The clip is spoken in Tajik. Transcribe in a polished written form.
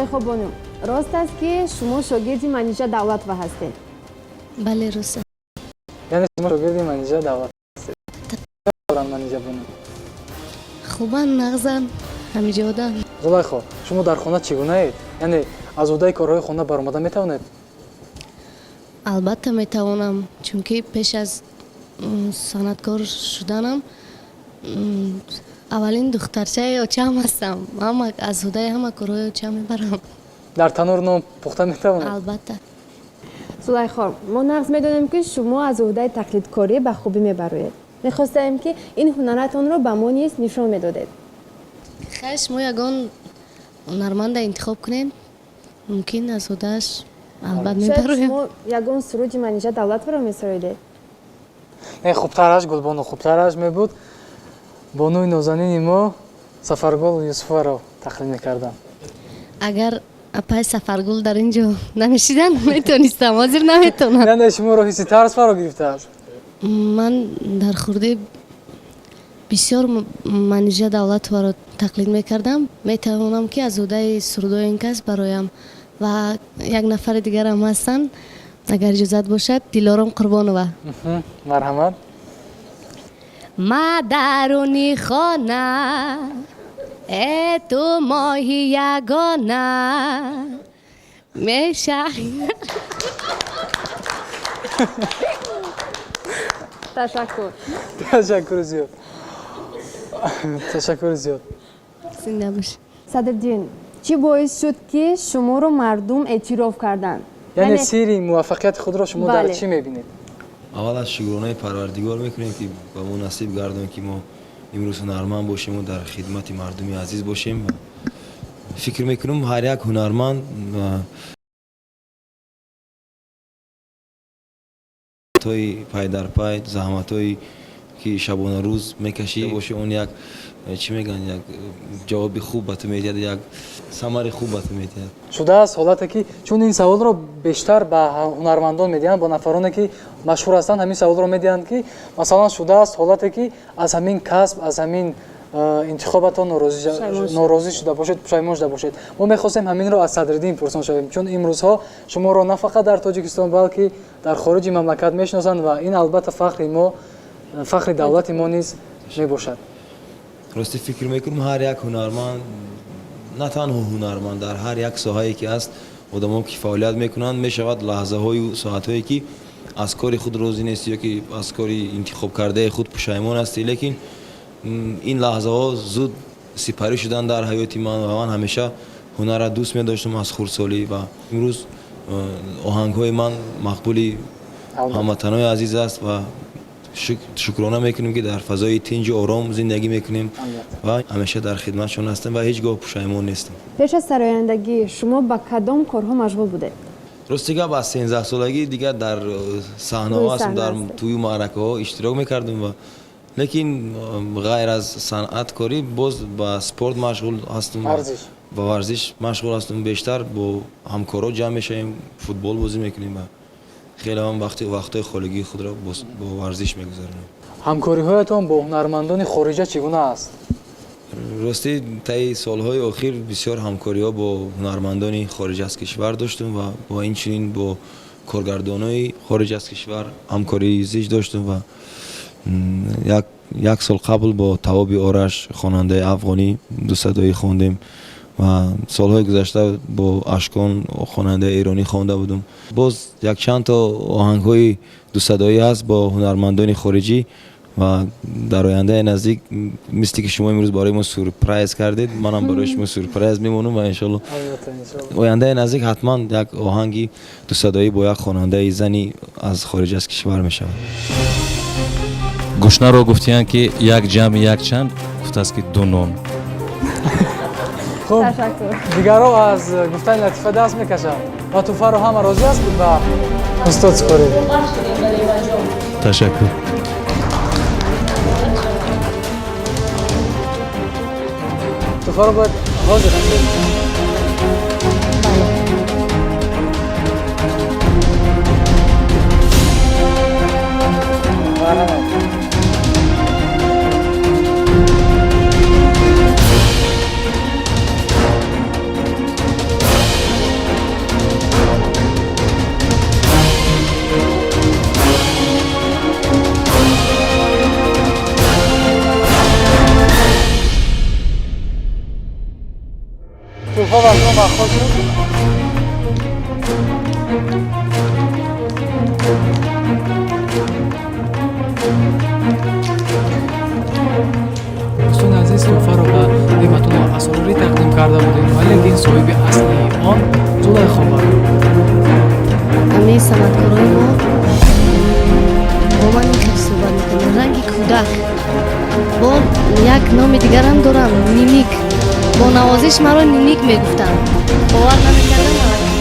Зулайхо бону, рост аст, ки шумо шогирди Манижа Давлатова ҳастед? Бале, рост аст. Яъне шумо шогирди Манижа Давлат ҳастед. Доранд Манижа бону? Хубанд, нағзанд, ҳамиҷоданд. Зулайхо, шумо дар хона чӣ гунаед? Яъне аз уҳдаи корҳои хона баромада метавонед? Албатта, метавонам, чунки пеш аз санъаткор шуданам аввалин духтарчаи очаам ҳастам. Ҳама аз уҳдаи ҳама корҳои очаам мебарам. Дар танур нон пухта метавонед? Албатта. Зулайхо, мо нағз медонем, ки шумо аз уҳдаи тақлидкорӣ ба хубӣ мебароед. Мехостаем, ки ин ҳунаратонро ба мо низ нишон медодед. Хайр, шумо ягон ҳунарманда интихоб кунед, мумкин аз уҳдааш албат Шояд мебароям. шумо ягон суруди Манижа Давлатоваро месароидед? Не, хубтараш, Гулбону, хубтараш мебуд, бонуи нозанини мо Сафаргул Юсуфоваро тақлид мекардам. Агар апай Сафаргул дар ин ҷо намешиданд, метонистам, ҳозир наметонам. Яъне шуморо ҳисси тарс фаро гирифтааст? Ман дар хурдӣ бисёр Манижа Давлатоваро тақлид мекардам. Метавонам, ки аз уҳдаи сурудои ин кас бароям. Ва як нафари дигарам ҳастанд, агар иҷозат бошад, Дилором Қурбонова. Марҳамат. Ма даруни хона, э ту моҳи ягона меша. Ташаккур. Ташаккури зиёд, ташаккури зиёд. Зинда бош. Садриддин, чӣ боис шуд, ки шуморо мардум эътироф карданд? Яъне сирри муваффақияти худро шумо дар чӣ мебинед? Аввал аз шукронаи Парвардигор мекунем, ки ба мо насиб гардон, ки мо имрӯз ҳунарманд бошему дар хидмати мардуми азиз бошем. Фикр мекунам, ҳар як ҳунарманд тои пайдарпай, заҳматҳое ки шабонарӯз мекашӣ боши, он як чӣ мегӯянд, як ҷавоби хуб ба ту медиҳад, як самари хуб ба ту медиҳад. Шудааст ҳолате, ки чун ин саволро бештар ба ҳунармандон медиҳанд, ба нафароне ки машҳур ҳастанд, ҳамин саволро медиҳанд, ки масалан, шудааст ҳолате, ки аз ҳамин касб, аз ҳамин интихобатон норозӣ шуда бошед, пушаймон шуда бошед? Мо мехостем ҳаминро аз Садриддин пурсон шавем, чун имрӯзҳо шуморо на фақат дар Тоҷикистон, балки дар хориҷи мамлакат мешиносанд ва ин албатта фахри мо, фахри давлати мо низ мебошад. Рости, фикр мекунам, ҳар як ҳунарманд, на танҳо ҳунарманд, дар ҳар як соҳае ки аст, одамо ки фаъолият мекунанд, мешавад лаҳзаҳою соатҳое, ки аз кори худ розӣ нестӣ ё ки аз кори интихобкардаи худ пушаймон ҳастӣ. Лекин ин лаҳзаҳо зуд сипарӣ шуданд дар ҳаёти ман ва ман ҳамеша ҳунарро дӯст медоштам аз хурдсолӣ ва имрӯз оҳангҳои ман мақбули ҳамватанои азиз аст ва шукрона мекунем, ки дар фазои тинҷу ором зиндагӣ мекунем ва ҳамеша дар хидматшон ҳастем ва ҳеҷ гоҳ пушаймон нестем. Пеш аз сарояндагӣ шумо ба кадом корҳо машғул будед? Рости гап, аз 13-солагӣ дигар дар саҳнаҳо ҳастам, дар тӯю маъракаҳо иштирок мекардем ва лекин ғайр аз санъаткорӣ боз ба спорт машғул ҳастам, ба варзиш машғул ҳастам. Бештар бо ҳамкорҳо ҷамъ мешавем, футбол бозӣ мекунем ва хеле ҳам вақтҳои холигии худро бо варзиш мегузаронем. Ҳамкориҳоятон бо ҳунармандони хориҷа чӣ гуна аст? Ростӣ, таи солҳои охир бисёр ҳамкориҳо бо ҳунармандони хориҷ аз кишвар доштем ва бо инчунин бо коргардонои хориҷ аз кишвар ҳамкории зич доштем ва як сол қабл бо Тавоби Ораш, хонандаи афғонӣ, дусадоӣ хондем ва солҳои гузашта бо Ашкон, хонандаи эронӣ, хонда будам. Боз якчанд то оҳангҳои дусадоӣ ҳаст бо ҳунармандони хориҷӣ ва дар ояндаи наздик, мисли ки шумо имрӯз барои мо сюрприз кардед, манам барои шумо сюрприз мемонам ва иншоалло ояндаи наздик ҳатман як оҳанги дусадоӣ бо як хонандаи зани аз хориҷ аз кишвар мешавад. Гушнаро гуфтиянд, ки як ҷамъи як чанд? Гуфтааст, ки ду нон. Хуб, дигарро аз гуфтани латифа даст мекашам ва тӯҳфаро ҳама розӣ аст, ба устод супоред. Ташаккур. Тӯҳфаро бояд ҳозир. Марҳамат. Тӯҳфа ба шумо маъқул шуд? Дӯстони азиз, тӯҳфаро ба Неъматулло Асрорӣ тақдим карда будем, валекин соҳиби аслии он Зулайхо буд. Ҳамаи санъаткорои мо бо ман ин хел суҳбат мекунанд, ранги кӯдак. Бо як номи дигарам дорам, Ниник. Бо навозиш маро Ниник мегуфтанд, бовар намекардам.